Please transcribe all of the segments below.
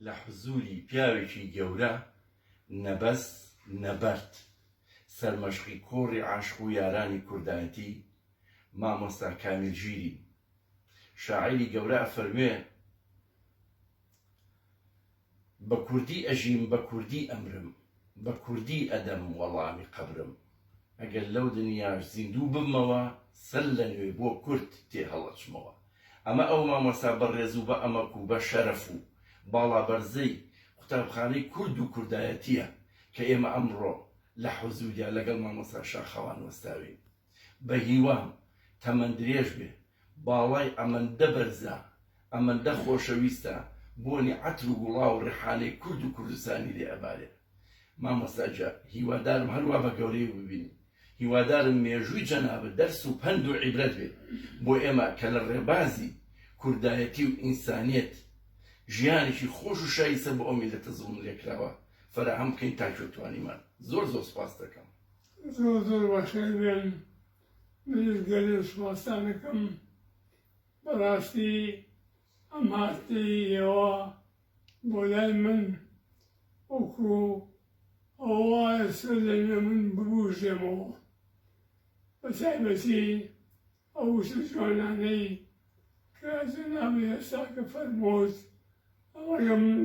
لە حزوری پیاوێکی گەورە نەبەز نەبەرد سەرمەشقی کۆڕی عاشق و یارانی کوردایەتی مامۆستا کامیل ژیرین شاعیری گەورە ئەفەرموێ، بە کوردی ئەژیم بە کوردی ئەمرم بە کوردی ئەدەم وەڵامی قەبرم ئەگەر لەو دنیاش زیندوو ببمەوە سەر لە نوێ بۆ کورد تێ هەڵەچمەوە ئەمە ئەو مامۆستا بەڕێز و بە ئەمەک و بە شەرەف و باڵابەرزەی قوتابخانەی کورد و کوردایەتیە کە ئێمە ئەمڕۆ لە حوزوریا لەگەڵ مامۆستا شاخەوان وەستاوین بە هیوام تەمەن درێژ بێ باڵای ئەمەندە بەرزە ئەمەندە خۆشەویستە بۆنی عەتر و گوڵاو و ڕیحانەی کورد و کوردستانی لێ ئەبارێ مامۆستا گیان هیوادارم هەروا بە گەورەی ببینی هیوادارم مێژووی جەنابت دەرس و پەند و عیبرەت بێ بۆ ئێمە کە لە ڕێبازی کوردایەتی و ئینسانیەت ژیانێکی خۆش و شایستە بۆ ئەو میللەتە زوڵم لێکراوە فەراهەم بکەین تا کوێ توانیمان زۆر زۆر سوپاست دەکەم. زۆر زۆر بەخێر بێن منیش گەلێ سوپاستان ئەکەم بەڕاستی ئەم هاتنەی ئێوە بۆ لای من وەکو ئەوە وایە سەر لە نوێ من ببوژێمەوە بە تایبەتی ئەو وشە جوانانەی کە جەنابی ئێستاکە فەرمووت ڕەنگە من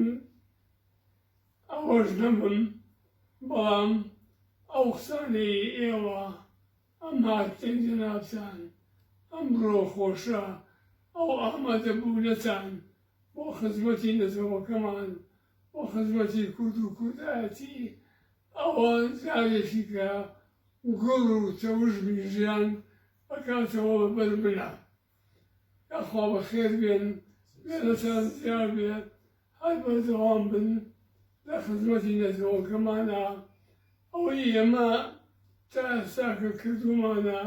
ئەوەش نەبم بەڵام ئەو قسانەی ئێوە ئەم هاتنەی جەنابتان ئەم ڕۆ خۆشە ئەو ئامادەبوونەتان بۆ خزمەتی نەتەوەکەمان بۆ خزمەتی کورد و کوردایەتی ئەوە جارێکی کە گوڵ و تەوژمی ژیان ئەکاتەوە بە بەر منا. یاخوا بەخێر بێن وێنەتان زیاد بێت هەر بەردەوام بن لە خزمەتی نەتەوەکەمانا ئەوەی ئێمە تا ئێستاکە کردوومانە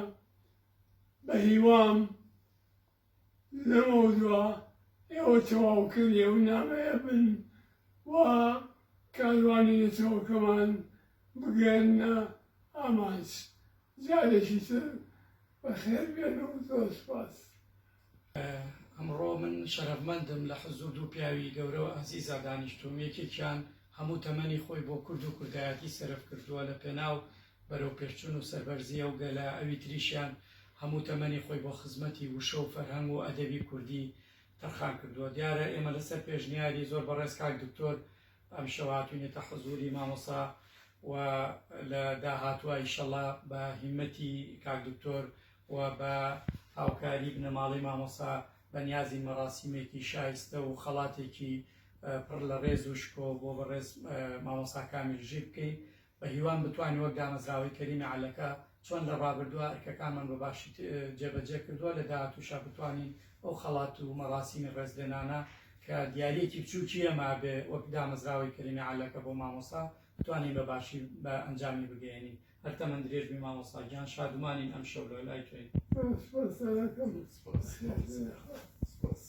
بە هیوام لەمەودوا ئێوە تەواوکەری ئەو نامەیە بن و کاروانی نەتەوەکەمان بگەیەننە ئامانج. جارێکی تر بەخێر بێن و زۆر سوپاس. ئەمڕۆ من شەرەفمەندم لە حزوور دوو پیاوی گەورە و ئازیزا دانیشتووم، یەکێکیان هەموو تەمەنی خۆی بۆ کورد و کوردایەتی سەرف کردووە لە پێناو بەرەوپێشچوون و سەربەرزی ئەو گەلە، ئەوی تریشیان هەموو تەمەنی خۆی بۆ خزمەتی وشە و فەرهەنگ و ئەدەبی کوردی تەرخان کردووە. دیارە ئێمە لەسەر پێشنیاری زۆر بەڕێز کاک دکتۆر ئەمشەو هاتووینەتە حزووری مامۆستا و لە داهاتووە ئیشەڵا بە هیمەتی کاک دکتۆر و بە هاوکاری بنەماڵەی مامۆستا بە نیازین مەراسیمێکی شایستە و خەڵاتێکی پڕ لە ڕێز و شکۆ بۆ بەڕێز مامۆستا کامیل ژیر بکەین. بە هیوام بتوانین وەک دامەزراوەی کەریمی عەلەکە چۆن لە ڕابردووە ئەرکەکانمان بە باشی جێبەجێ کردووە لە داهاتووشا بتوانین ئەو خەڵات و مەراسیمی ڕێزلێنانە کە دیارییەکی بچووکی ئێمە بێ وەک دامەزراوەی کەریمی عەلەکە بۆ مامۆستا بتوانین بە باشی بە ئەنجامی بگەیەنین. هەر تەمەن درێژ بی مامۆستا گیان شادومانین ئەمشەو لە لای تۆین. سپاستان ئەکەم. سپاس. سپاس.